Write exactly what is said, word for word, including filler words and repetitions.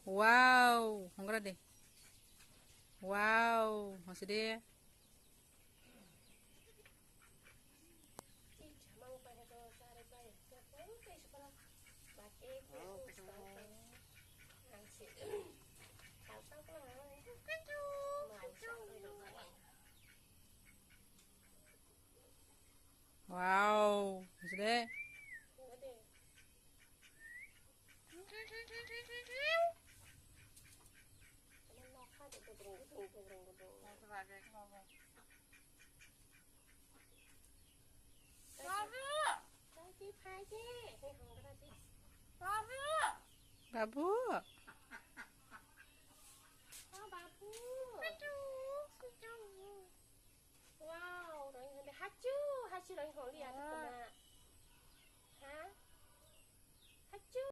Wow, hongra de. Wow, hoside. Wow, hoside. Babu. Wow, roi hande hachu, hachu roi holi ada kena.